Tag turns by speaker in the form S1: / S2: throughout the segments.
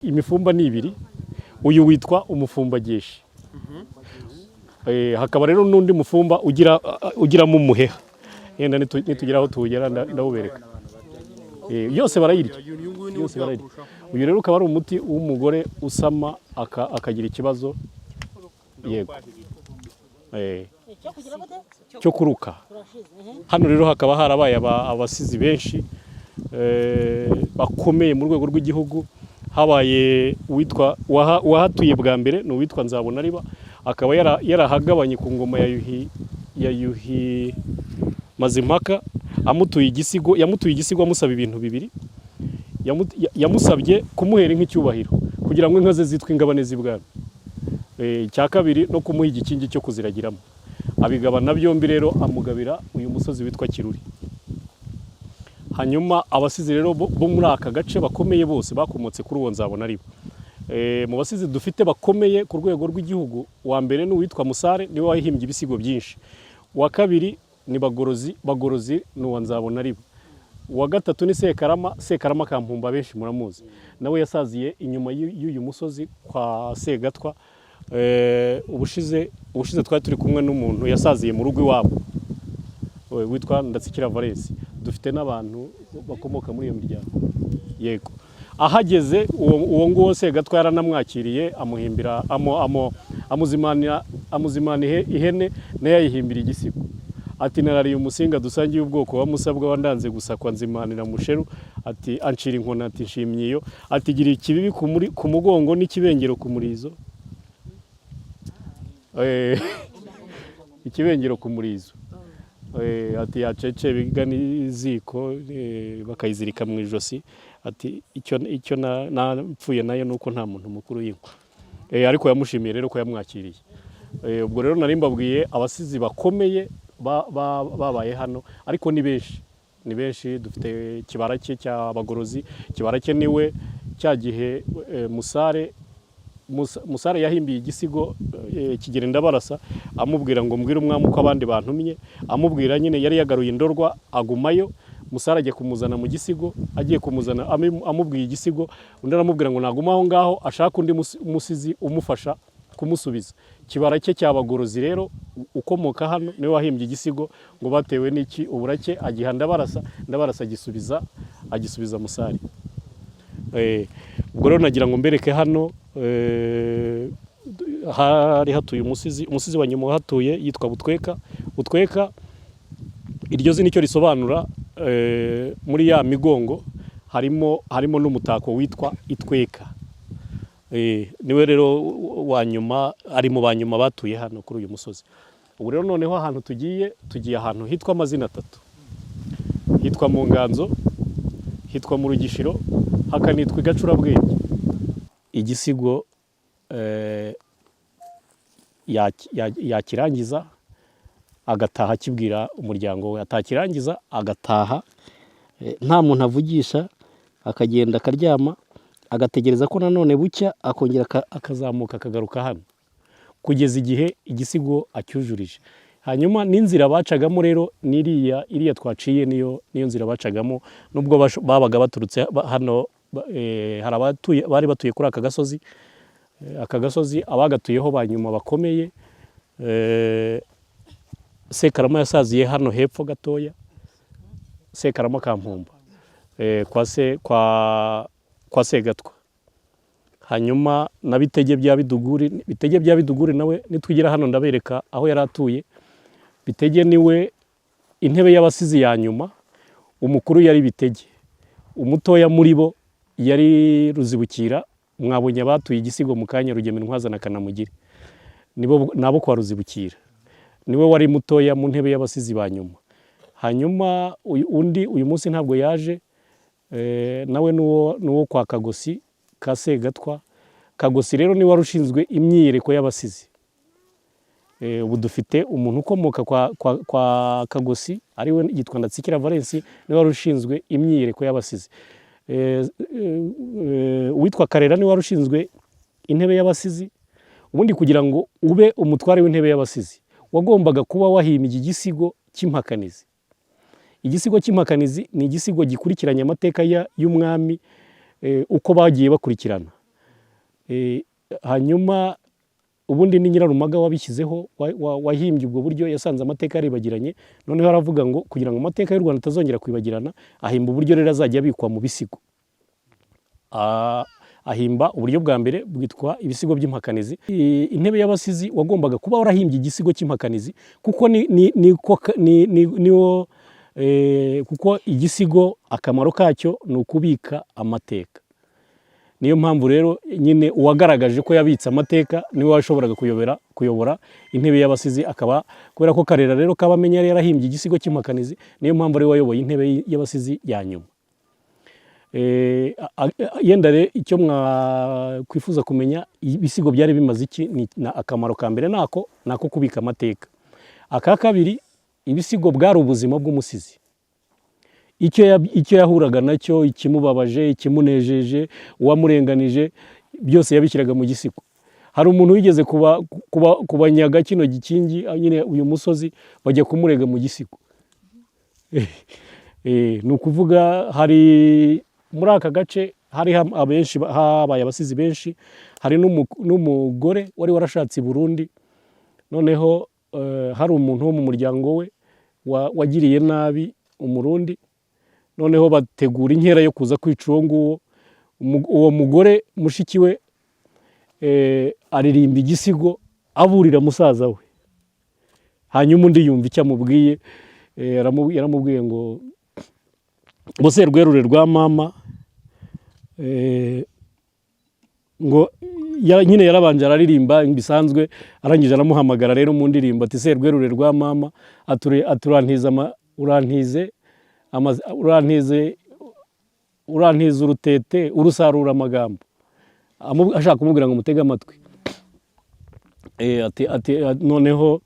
S1: Imifumba ni ibiri. Uyu witwa umufumbageshi. Hakaba rero n'undi mufumba ugiramo umuheha. Yenda nitugera aho tuwugera ndawubereka. Yose barayirya, yose barayirya. Uyu rero ukaba ari umuti w'umugore usama akagira ikibazo, yego, cyo kuruka. Hano rero hakaba harabaye abasizi benshi bakomeye mu rwego rw'igihugu. Habaye uwitwa uwahatuye bwa mbere ni uwitwa Nzabonariba, akaba yarahagabanye ku ngoma ya Yuhi Mazimpaka, amutuye igisigo. Yamutuye igisigo amusaba ibintu bibiri. Yamusabye kumuhera inka icyubahiro kugira ngo inka ze zitwe ingabane z'ibwami. Icya kabiri no kumuha igikingi cyo kuziragiramo. Abigabana byombi rero, amugabira uyu musozi witwa Kiruri. Hanyuma abasizi rero bo muri aka gace bakomeye bose bakomotse kuri uwo Nzabonariba. Mu basizi dufite bakomeye ku rwego rw'igihugu, uwa mbere ni uwitwa Musare, niwe wahimbye ibisigo byinshi. Uwa kabiri ni Bagorozi, Bagorozi ni uwa Nzabonariba. Uwa gatatu ni Sekarama, Sekarama Kampumba benshi muramuzi, nawe yasaziye inyuma y'uyu musozi kwa Segatwa. Ubushize twari turi kumwe n'umuntu yasaziye mu rugo iwabo witwa Ndatsikira Valens. Dufite n'abantu bakomoka muri iyo miryango, yego. Ahageze uwo nguwo Segatwa yaranamwakiriye, amuhimbira amuzimana ihene, nayo ayihimbira igisigo, ati: "Narariye umusinga dusangiye ubwoko wa Musabwa wandanze gusakwa, nzimanira Musheru." Ati: "Ancira inkoni." Ati: "Nshimye iyo." Ati: "Gira ikibibi ku mugongo n'ikibengero ku murizo." Ikibengero ku murizo. Ati: "Yacece bigana iziko, bakayizirika mu ijosi." Ati: Icyo napfuye nayo ni uko nta muntu mukuru yinkwa." Ariko yamushimiye rero ko yamwakiriye. Ubwo rero nari mbabwiye abasizi bakomeye babaye hano, ariko ni benshi, ni benshi. Dufite Kibarake cya Bagorozi. Kibarake niwe cya gihe Musare yahimbiye igisigo Kigeli Ndabarasa, amubwira ngo: "Mbwire umwami uko abandi bantumye." Amubwira nyine yari yagaruye Indorwa, agumayo. Musare agiye kumuzana mu gisigo, agiye kumuzana amubwiye igisigo, undi aramubwira ngo naguma aho ngaho ashaka undi musizi umufasha kumusubiza. Kibarake cya Bagorozi rero ukomoka hano niwe wahimbye igisigo ngo: "Batewe n'iki uburake?" Agiha Ndabarasa, Ndabarasa agisubiza Musare. Ubwo rero nagira ngo mbereke hano hari hatuye umusizi. Umusizi wa nyuma wahatuye yitwa Butweka. Butweka, iryo zina icyo risobanura, muri ya migongo harimo n'umutako witwa itweka. Niwe rero wa nyuma, ari mu ba nyuma batuye hano kuri uyu musozi. Ubu rero noneho ahantu tugiye, tugiye ahantu hitwa amazina atatu: hitwa mu Nganzo, hitwa mu Rugishiro, hakanitwa i Gacurabwenge. Igisigo yakirangiza agataha akibwira umuryango we, atakirangiza agataha nta muntu avugisha, akagenda akaryama, agategereza ko nanone bucya, akongera akazamuka akagaruka hano kugeza igihe igisigo acyujurije. Hanyuma n'inzira bacagamo rero n'iriya, iriya twaciye niyo nzira bacagamo, nubwo babaga baturutse hano. Hari abatuye, bari batuye kuri aka gasozi. Aka gasozi abagatuyeho ba nyuma bakomeye, Sekarama yasaziye hano hepfo gatoya, Sekarama Kampumba, kwa Segatwa. Hanyuma na Bitege bya Biduguri, Bitege bya Biduguri nawe nitwigira hano ndabereka aho yari atuye. Bitege niwe intebe y'abasizi ya nyuma. Umukuru yari Bitege, umutoya muri bo yari Ruzibukira. Mwabonye abatuye igisigo mu kanya, Rugema Intwaza na Kanamugire, nibo nabo kwa Ruzibukira. Niwe wari mutoya mu ntebe y'abasizi ba nyuma. Hanyuma undi uyu munsi ntabwo yaje, nawe nuwo kwa Kagosi ka Segatwa. Kagosi rero niwe wari ushinzwe imyiyereko y'abasizi. Ubu dufite umuntu ukomoka kwa Kagosi, ariwe yitwa Ndatsikira Valens, niwe wari ushinzwe imyiyereko y'abasizi. Uwitwa Karera niwe wari ushinzwe intebe y'abasizi. Ubundi kugira ngo ube umutware w'intebe y'abasizi wagombaga kuba wahimbye igisigo cy'impakanizi. Igisigo cy'impakanizi ni igisigo gikurikiranye amateka y'umwami, uko bagiye bakurikirana. Hanyuma ubundi ni Nyirarumaga wabishyizeho, wahimbye ubwo buryo. Yasanze amateka yaribagiranye, noneho aravuga ngo kugira ngo amateka y'u Rwanda atazongera kwibagirana, ahimba uburyo rero azajya abikwa mu bisigo. Ahimba uburyo bwa mbere bwitwa ibisigo by'impakanizi. Intebe y'abasizi wagombaga kuba warahimbye igisigo cy'impakanizi, kuko ni, ni, ni, ko ka- ni, ni, niwo kuko igisigo akamaro kacyo ni ukubika amateka. Niyo mpamvu rero nyine uwagaragaje ko yabitse amateka niwe washoboraga kuyobora intebe y'abasizi. Akaba kubera ko Karera rero Kabamenya yari yarahimbye igisigo cy'impakanizi, niyo mpamvu ariwe wayoboye intebe y'abasizi ya nyuma. Yenda rero icyo mwakwifuza kumenya, ibisigo byari bimaze iki? Ni akamaro ka mbere nako kubika amateka. Aka kabiri, ibisigo bwari ubuzima bw'umusizi, icyo yahuraga nacyo, ikimubabaje, ikimunejeje, uwamurenganije, byose yabishyiraga mu gisigo. Hari umuntu wigeze kubanyaga kino gikingi, nyine uyu musozi, bajya kumurega mu gisigo. Ni ukuvuga hari muri aka gace hari abenshi habaye abasizi benshi. Hari n'umugore wari warashatse i Burundi, noneho hari umuntu wo mu muryango we wagiriye nabi Umurundi, noneho bategura inkera yo kuza kwica uwo nguwo. Uwo mugore mushiki we aririmba igisigo aburira musaza we, hanyuma undi yumva icyo amubwiye. Yaramubwiye ngo serwerure rwa mama, ngo nyine yarabanje araririmba bisanzwe, arangije aramuhamagara rero mu ndirimbo ati: "Serwerure rwa mama, aturantiza urantize urantize urantiza urutete urusarura amagambo." Ashaka kumubwira ngo mutege amatwi. Ati noneho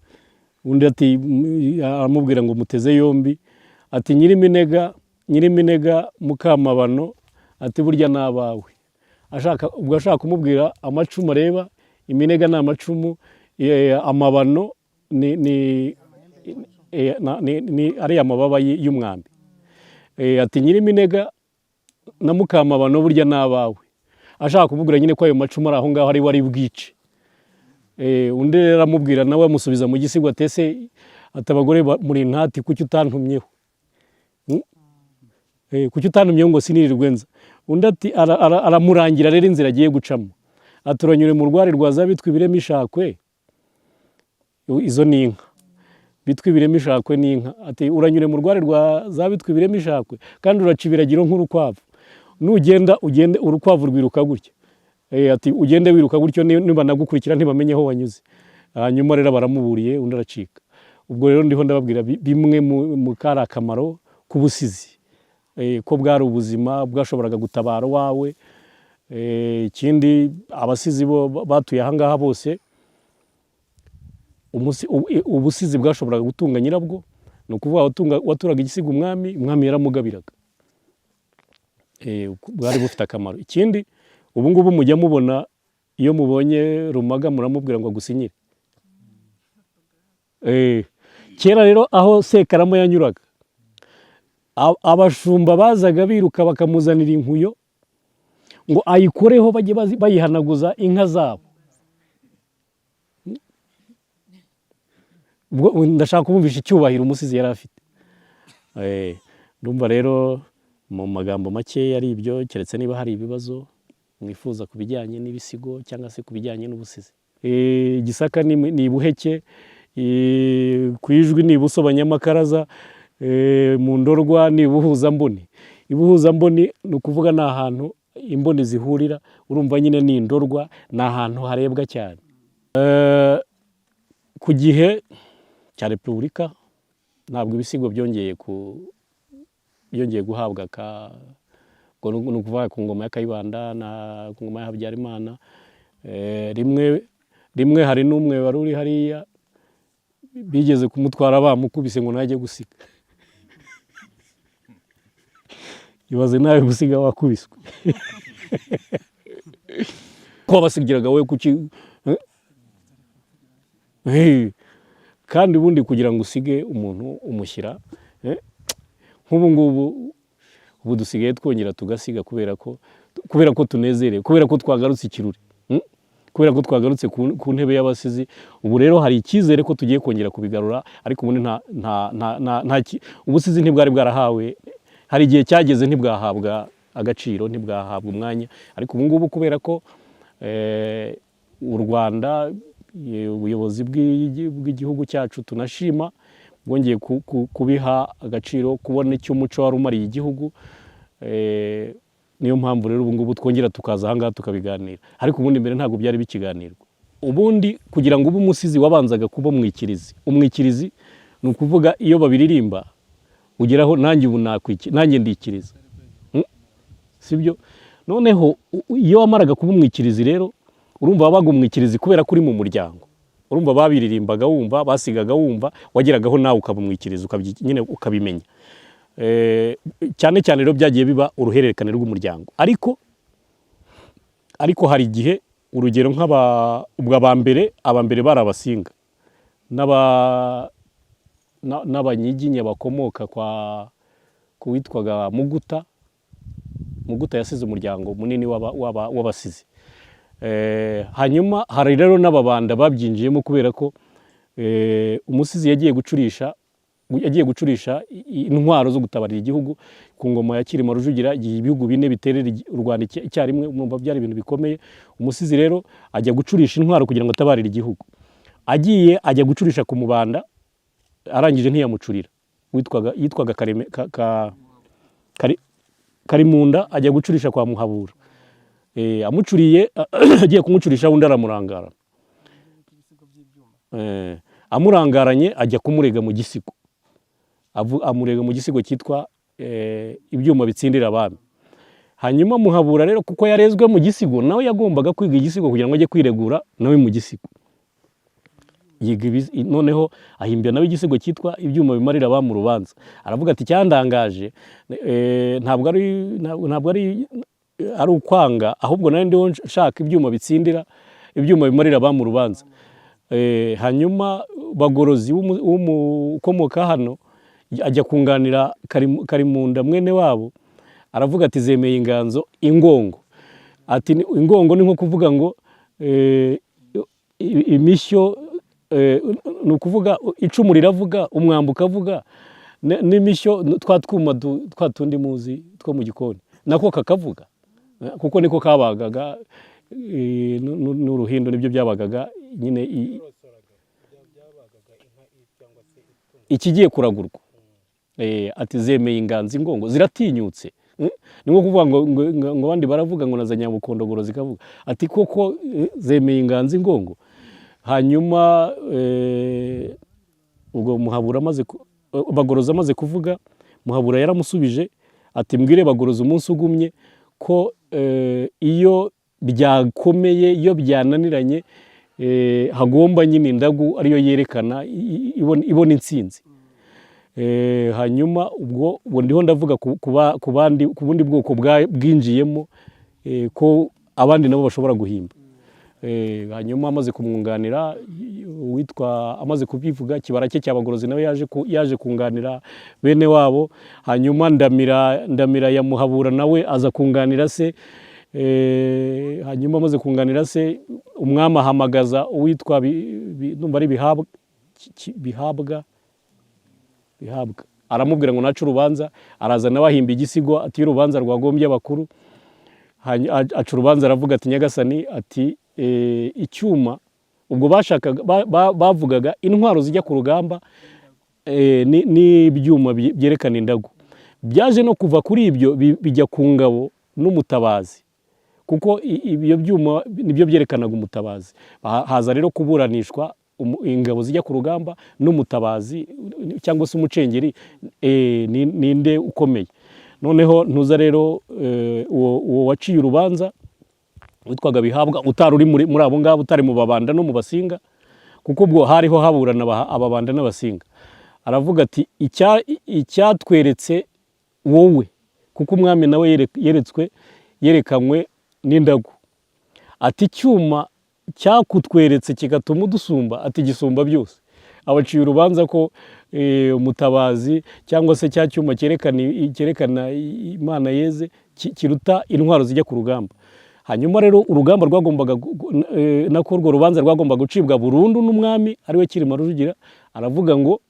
S1: undi ati aramubwira ngo muteze yombi, ati: "Nyiriminega, Nyiriminega Mukamabano," ati: "burya ni abawe." Ashaka ubwo ashaka kumubwira amacumu areba, iminega ni amacumu, amabano ni ariya mababa y'umwambi. Ati: "Nyiriminega na Mukamabano burya ni abawe." Ashaka kumubwira nyine ko ayo macumu ari aho ngaho ari wari bwice. Undi rero aramubwira nawe amusubiza mu gisigo ati: "Ese," ati: "abagore muri intati, kuki utantumyeho? Kuki utantumyeho ngo sinirirwe nza?" Undi ati aramurangira rero inzira agiye gucamo, ati: "Uranyure mu rwari rwa za bitwa ibirema ishakwe." Izo ni inka bitwa ibirema ishakwe, ni inka. Ati: "Uranyure mu rwari rwa za bitwa ibirema ishakwe, kandi uraca ibiragiro nk'urukwavu. Nugenda ugende urukwavu rwiruka gutya." Ati: "Ugende wiruka gutyo, niba nagukurikira ntibamenye aho wanyuze." Hanyuma rero baramuburiye, undi aracika. Ubwo rero ndiho ndababwira bimwe mu kari akamaro k'ubusizi, ko bwari ubuzima bwashoboraga gutabara wawe. Ikindi abasizi bo batuye aha ngaha bose, ubusizi bwashoboraga gutunga nyirabwo. Ni ukuvuga waturaga igisigo umwami, umwami yaramugabiraga. Bwari bufite akamaro. Ikindi, ubu ngubu mujya mubona iyo mubonye Rumaga muramubwira ngo agusinyire. Kera rero aho Sekarama yanyuraga, abashumba bazaga biruka bakamuzanira inkuyo ngo ayikoreho, bajye bayihanaguza inka zabo. Ubwo ndashaka kubumvisha icyubahiro umusizi yari afite. Ndumva rero mu magambo make ari ibyo, keretse niba hari ibibazo mwifuza ku bijyanye n'ibisigo cyangwa se ku bijyanye n'ubusizi. Gisaka ni Buheke, ku Ijwi ni Ibusobanyamakaraza, mu Ndorwa ni Ibuhuzamboni. Ibuhuzamboni ni ukuvuga ni ahantu imboni zihurira, urumva nyine ni Indorwa, ni ahantu harebwa cyane. Ku gihe cya Repubulika ntabwo ibisigo byongeye guhabwa ka, ubwo ni ukuvuga ku ngoma ya Kayibanda na ku ngoma ya Habyarimana. Rimwe rimwe hari n'umwe wari uri hariya bigeze kumutwara bamukubise ngo najye gusiga. Ibaze nawe gusiga wakubiswe! Ko wabasigiraga wowe kuki? Kandi ubundi kugira ngo usige umuntu umushyira, nk'ubu ngubu ubu dusigaye twongera tugasiga kubera ko tunezerewe, kubera ko twagarutse ikiruri. Kubera ko twagarutse ku ntebe y'abasizi, ubu rero hari icyizere ko tugiye kongera kubigarura. Ariko ubundi nta nta nta nta, nta ubusizi ntibwari bwarahawe, hari igihe cyageze ntibwahabwa agaciro, ntibwahabwa umwanya. Ariko ubu ngubu kubera ko u Rwanda, ubuyobozi bw'igihugu cyacu tunashima, bwongeye kubiha agaciro, kubona icyo umuco wari umariye igihugu. Niyo mpamvu rero ubu ngubu twongera tukaza aha ngaha tukabiganira, ariko ubundi mbere ntabwo byari bikiganirwa. Ubundi kugira ngo ube umusizi wabanzaga kuba umwikirizi. Umwikirizi ni ukuvuga iyo babiririmba ugeraho, nanjye ubu nanjye ndikiriza. Sibyo? Noneho iyo wamaraga kuba umwikirizi rero, urumva wabaga umwikirizi kubera ko uri mu muryango, urumva babiririmbaga, wumva basigaga, wumva wageragaho nawe ukaba umwikirizi, nyine ukabimenya. Cyane cyane rero byagiye biba uruhererekane rw'umuryango, ariko hari igihe, urugero nk'aba ubwo aba mbere bari Abasinga n'Abanyiginya bakomoka kwa ku witwaga Muguta. Muguta yasize umuryango munini w'abasizi. Hanyuma hari rero n'Ababanda babyinjiyemo, kubera ko umusizi yagiye gucurisha intwaro zo gutabarira igihugu ku ngoma ya Cyilima Rujugira, igihe ibihugu bine biterera u Rwanda icyarimwe. Mwumva byari ibintu bikomeye. Umusizi rero ajya gucurisha intwaro kugira ngo atabarire igihugu. Agiye ajya gucurisha ku Mubanda, arangije ntiyamucurira, yitwaga Kareme, Karimunda. Ajya gucurisha kwa Muhabura. Amucuriye, agiye kumucurisha, undi aramurangara. Amurangaranye ajya kumurega mu gisigo. Amurega mu gisigo cyitwa "Ibyuma bitsindira abami". Hanyuma Muhabura rero, kuko yarezwe mu gisigo, nawe yagombaga kwiga igisigo kugira ngo ajye kwiregura nawe mu gisigo. Yiga noneho ahimbira nawe igisigo cyitwa "Ibyuma bimarira abami urubanza". Aravuga ati: "Icyandangaje ntabwo ari ukwanga, ahubwo nari ndiho nshaka ibyuma bitsindira, ibyuma bimarira abami urubanza." Hanyuma Bagorozi ukomoka hano ajya kunganira Karimunda mwene wabo, aravuga ati: "Zemeye inganzo ingongo." Ati: "Ingongo ni nko kuvuga ngo imishyo, ni ukuvuga icumu riravuga, umwambi ukavuga, n'imishyo, twa twuma twa tundi muzi two mu gikoni, nako kakavuga." Kuko niko kabagaga, n'uruhindo nibyo byabagaga nyine ikigiye kuragurwa. Ati: "Zemeye inganzo ingongo, ziratinyutse." Ni nko kuvuga ngo abandi baravuga ngo na za nyabukondogoro zikavuga. Ati: "Koko zemeye inganzo ingongo." Hanyuma ubwo Muhabura amaze Bagoroza amaze kuvuga, Muhabura yaramusubije ati: "Mbwire Bagoroza umunsi ugumye ko iyo byakomeye, iyo byananiranye, hagomba nyine indagu ariyo yerekana ibona intsinzi." Hanyuma ubwo ndiho ndavuga ku bandi, ku bundi bwoko bwinjiyemo, ko abandi nabo bashobora guhimba. Hanyuma amaze kumwunganira, uwitwa amaze kubivuga, Kibarake cya Bagorozi nawe yaje kunganira bene wabo. Hanyuma Ndamira ya Muhabura nawe aza kunganira se. Hanyuma amaze kunganira se, umwami ahamagaza uwitwa ndumva ari Bihabwa, Bihabwa, aramubwira ngo nace urubanza. Araza nawe ahimba igisigo, ati: "Iyo urubanza rwagombye abakuru." Aca urubanza, aravuga ati: "Nyagasani," ati, "icyuma," ubwo bashakaga bavugaga intwaro zijya ku rugamba, n'ibyuma byerekana indagu. Byaje no kuva kuri ibyo bijya ku ngabo n'umutabazi, kuko ibyo byuma nibyo byerekanaga umutabazi. Haza rero kuburanishwa ingabo zijya ku rugamba n'umutabazi cyangwa se umucengeri, ninde ukomeye. Noneho ntuza rero, uwo waciye urubanza witwaga Bihabwa, utari uri muri abo ngabo, utari mu Babanda no mu Basinga, kuko ubwo hariho haburana Ababanda n'Abasinga, aravuga ati: "Icyatweretse wowe," kuko umwami nawe yeretswe, yerekanywe n'indagu, ati: "Icyuma cyakutweretse kigatuma udusumba," ati, "gisumba byose." Abaciye urubanza ko umutabazi cyangwa se cya cyuma cyerekana Imana yeze kiruta intwaro zijya ku rugamba. Hanyuma rero urugamba rwagombaga nako urwo rubanza rwagombaga gucibwa burundu n'umwami, ariwe Cyilima Rujugira. Aravuga ngo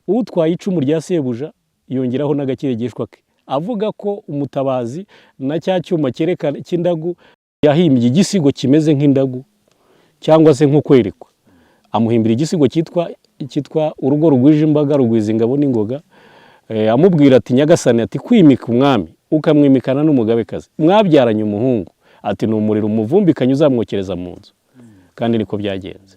S1: utwaye icumu rya sebuja yongeraho n'agakirigishwa ke, avuga ko umutabazi na cya cyuma cyerekana cy'indagu yahimbye igisigo kimeze nk'indagu cyangwa se nko kwerekwa, amuhimbira igisigo cyitwa "Urugo rugwije imbaga rugwiza ingabo n'ingoga". Amubwira ati: "Nyagasani," ati, "kwimika umwami ukamwimikana n'umugabekazi mwabyaranye umuhungu," ati, "ni umuriro umuvumbikanye uzamwokereza mu nzu." Kandi niko byagenze.